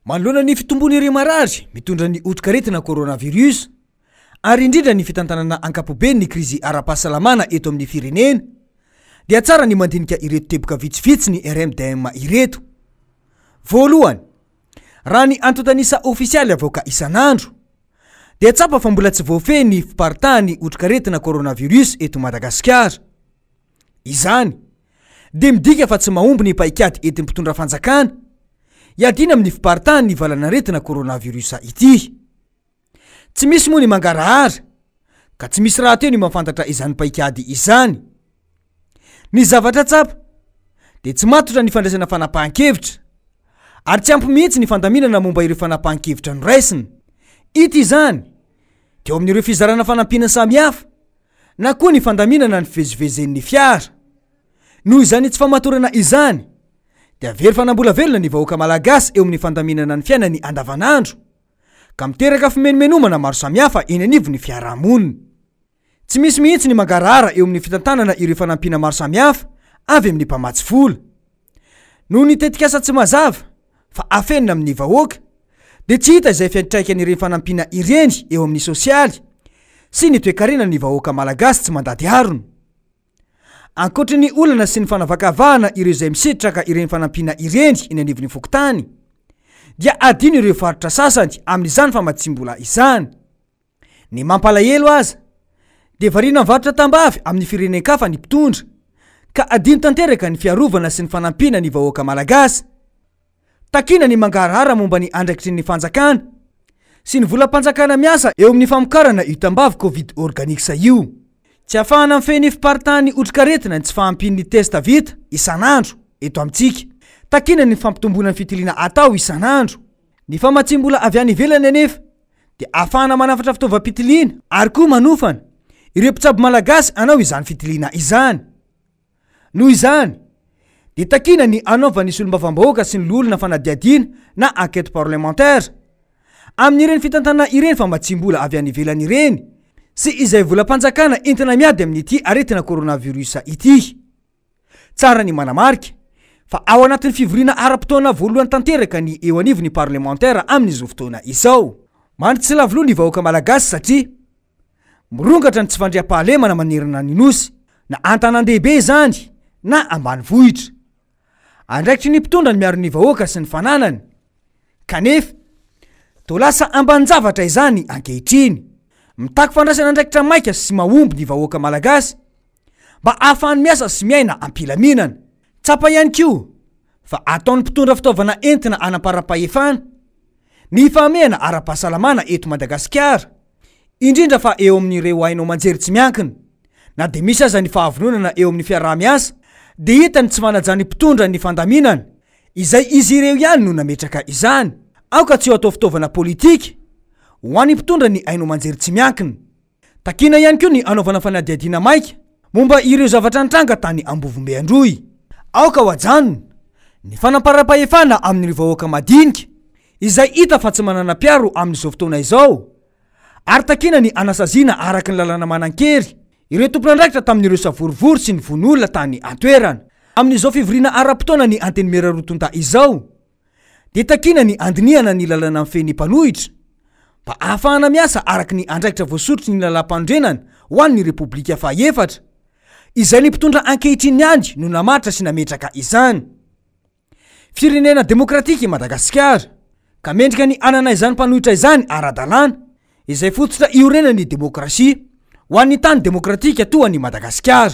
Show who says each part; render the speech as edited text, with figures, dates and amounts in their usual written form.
Speaker 1: Manoloana ny fitombon'ireo marary mitondra ny otrikaretina coronavirus ary indrindra ny fitantanana ankapobeny ny krizy ara-pahasalamana eto amin'ny firenena dia tsara ny mandinika ireto teboka vitsivitsy ny RMDM ireto. Voalohany, raha ny antontan'isa ofisialy avoaka isan'andro dia tsapa fa mbola tsy voafehy ny fiparitahan'ny otrikaretina coronavirus eto Madagasikara. Izany dia midika fa tsy mahomby ny paikady entin'ny mpitondra fanjakana hiadiana amin'ny fiparitahan'ny valanaretina coronavirus ity. Tsy misy moa ny mangarahara ka tsy misy rahateo ny mahafantatra izany paikady izany. Ny zavatra tsapa dia tsy matotra ny fandraisana fanapahan-kevitra ary tsy ampy mihitsy ny fandaminana momba ireo fanapahan-kevitra noraisina. Hita izany teo amin'ireo fizarana fanampiana samihafa na koa ny fandaminana ny fivezivezen'ny fiara. Noho izany tsy famatorana izany dia very fanambola velona ny vahoaka malagasy eo amin'ny fandaminana ny fiainany andavanandro ka miteraka fimenomenomana maro samihafa eny anivon'ny fiarahamonina. Tsy misy mihitsy ny mangarahara eo amin'ny fitantanana ireo fanampiana maro samihafa avy amin'ny mpamatsy vola. Noho ny tetikasa tsy mazava fa afenina amin'ny vahoaka dia tsy hita izay fiantraikan'ireny fanampiana ireny eo amin'ny sosialy sy ny toekarena ny vahoaka malagasy tsy mandady harona. Ankoatry ny olana sy ny fanavakavahana ireo izay misitraka ireny fanampiana ireny eny anivon'ny fokontany dia adino ireo faritra sasany amin'izany famatsiam-bola izany. Ny mampalahelo aza dia variana mivarotra tambavy amin'ny firenen-kafa ny mpitondra ka adino tanteraka ny fiarovana sy ny fanampiana ny vahoaka malagasy. Takiana ny mangarahara momba ny andraikitry ny fanjakana sy ny volam-panjakana miasa eo amin'ny famokarana io tambavy Covid Organics io. Tsy ahafahana mifehy ny fiparitahan'ny otrikaretina ny tsy fahampian'ny test vita isan'andro eto amintsika. Takiana ny fampitomboana ny fitiliana atao isan'andro. Ny famatsiam-bola avy any ivelany anefa dia ahafahana manafatra fitaovam-pitiliana ary koa manofana ireo mpitsabo malagasy hanao izany fitiliana izany. Noho izany, dia takiana ny hanaovan'ny solombavambahoaka sy ny loholona fanadihadiana na enquête parlementaire amin'ireny fitantanana ireny famatsiam-bola avy any ivelany ireny sy izay volam-panjakana entina miady amin'ity aretina coronavirus ity. Tsara ny manamarika fa ao anatin'ny fivoriana ara-potoana voalohany tanteraka ny eo anivon'ny parlemantera amin'izao fotoana izao. Mandry tsy lavo loha ny vahoaka malagasy satria mirongatra ny tsy fandriampahalemana manerana ny Nosy, na an-tanàn-dehibe izany na ambanivohitra. Andraikitry ny mpitondra ny miaro ny vahoaka sy ny fananany. Kanefa, toa lasa ambanin-javatra izany ankehitriny. Mitaky fandraisana andraikitra maika sy mahomby ny vahoaka malagasy mba hahafahany miasa sy miaina am-pilaminana. Tsapa ihany koa fa ataon'ny mpitondra fitaovana entina hanamparam-pahefana ny fahamehana ara-pahasalamana eto Madagasikara, indrindra fa eo amin'ireo haino aman-jery tsy miankina. Na dia misy aza ny fahavononana eo amin'ny fiaraha-miasa dia hita ny tsy fanajan'ny mpitondra ny fandaminana, izay izy ireo ihany no nametraka izany. Aoka tsy ho atao fitaovana politika ho an'ny mpitondra ny haino aman-jery tsy miankina. Takiana ihany koa ny hanaovana fanadihadiana maika momba ireo zavatra nitranga tany Ambovombe Androy. Aoka ho ajanona ny fanamparam-pahefana amin'ireo vahoaka madinika izay hita fa tsy manana mpiaro amin'izao fotoana izao ary takiana ny hanasaziana araka ny lalàna manan-kery ireo tompon'andraikitra tamin'ireo savorovoro sy ny vono olona tany an-toerana. Amin'izao fivoriana ara-potoana ny Antenimiera roa tonta izao dia takiana ny handinihana ny lalana mifehy ny mpanohitra mba hahafahana miasa araka ny andraikitra voasoritry ny lalàmpanorenana ho an'ny Repoblika fahaefatra, izay ny mpitondra ankehitriny ihany no namaritra sy nametraka izany. Firenena demokratika i Madagasikara, ka mendrika ny hanana izany mpanohitra izany ara-dalàna, izay fototra iorenan'ny demokrasia ho an'ny tany demokratika toa an'i Madagasikara.